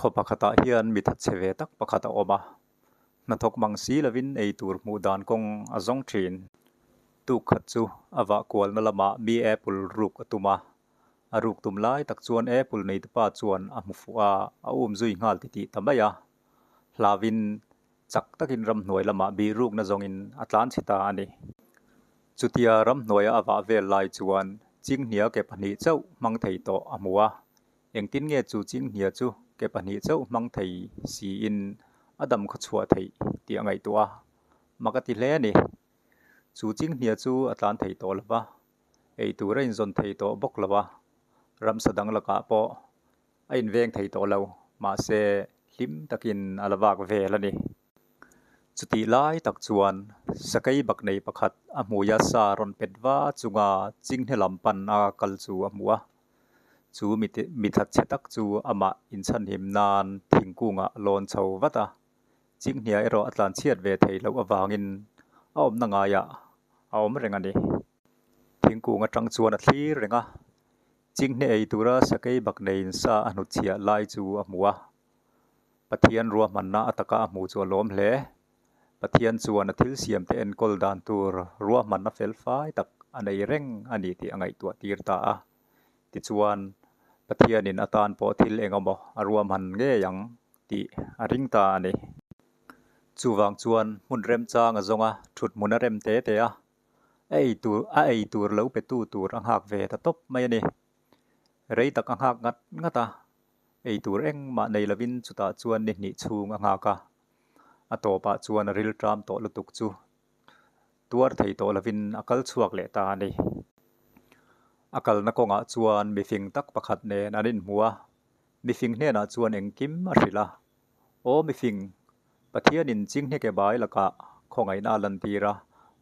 Khaw pakhatah hian mi thatchhe ve tak pakhat a awm a, hnathawk mang si lovin ei tur hmuh dan kawng a zawng thin. Tuk khat chu a vah kualna lamah mi apple ruk a tum a, a ruk tum lai tak chuan apple neitupa chuan a hmu fuh a, a um zui nghal titih ta mai a. Hlauin chak takin ramhnuai lamah bih rukna zawngin a tlan chhe ta a ni. Chutia ramhnuaia a vah vel lai chuan chinghnia ke pahnih chauh hmang thei tawh a hmu a, Engtin nge chu chinghnia chu ke pahnih chauh hmang thei siin a dam khaw chhuah theih tih a ngaihtuah a, mak a ti hle a ni. Chu chinghnia chu a tlan thei tawh lo va, ei tur a inzawn thei tawh bawk lo a, ramsa dang lakah pawh a inveng thei tawh lo, mahse hlim takin a la vak vel a ni. Chutih lai tak chuan sakei baknei pakhat a hmuia sa rawn pet va chunga chinghne lam pan a kal chu a hmu a. Chu mi thatchhe tak chu amah inchhanhim nan thingkungah a lawn chho vat a. Chinghnia erawh a tlanchhiat ve thei loh avangin a awmna ngaiah a awm reng a ni. Thingkung atang chuan a thlir reng a, chinghne ei tura sakei bakneiin sa a hnutchhiah lai chu a hmu a. Pathian ruahmanna a taka a hmuh chu a lawm hle. Pathian chuan a thil siamte enkawl dan tur ruahmanna fel fai tak a nei reng a ni tih a ngaihtuah tir ta a. Tichuan, Pathianin atan pawh thil eng emaw a ruahman ngei ang tih a ring ta a ni. Chuvang chuan hmun remchang a zawng a, thut hmun a rem te te a, a ei tur a ei tur lo petu tur a nghak ve ta tawp mai a ni. Rei tak a nghak ngat ngat a, Ei tur engmah nei lovin chutah chuan ni hnih chhung a nghak a, a tawpah chuan a rilṭam tawh lutuk chu tuar thei tawh lovin a kal chhuak leh ta a ni. A kalna kawngah chuan mifing tak pakhat nen an inhmu a, mifing hnenah chuan engkim a hrilh a, Aw mifing, Pathianin chinghne bai lakah khawngaihna a lantir a,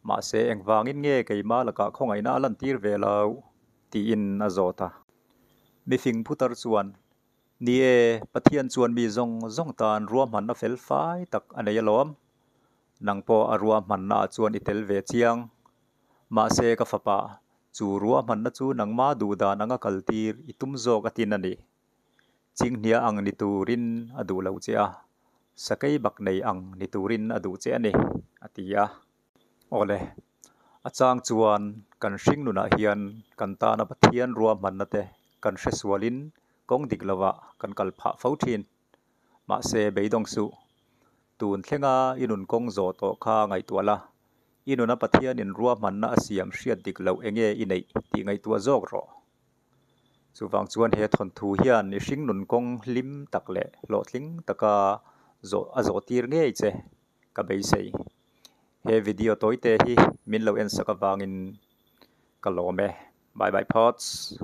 mahse engvangin nge keimah lakah khawngaihna a lantir ve lo? tiin a zawt a. Mifing putar chuan, Ni e, Pathian chuan mi zawng zawng tan ruahmanna fel fai tak a nei alawm. Nang pawh a ruahmannaah chuan i tel ve chiang. Mahse ka fapa, chu ruahmanna chu nangma duhdan anga kaltir i tum zawk a tin a ni. Chinghnia ang ni turin a duh loh che a, sakei bak nei ang ni turin a duh che a ni, a ti a. Awle, a chang chuan kan hring nunah hian kan tana Pathian ruahmanna te kan hre sualin kawng dik lovah kan kal phah fo thin. Mahse, beidawng suh. Tun thlenga i nun kawng zawh tawh kha ngaihtuah la, i nuna Pathianin ruahmanna a siam hriat dik loh enge i neih tih ngaihtuah zawk rawh. Chuvang chuan he thawnthu hian i hringnun kawng hlim tak leh hlawhtling taka zawh a zawh tir ngei che ka beisei. He video tawite hi min lo en sak avangin ka lawm e. Bye bye phawts.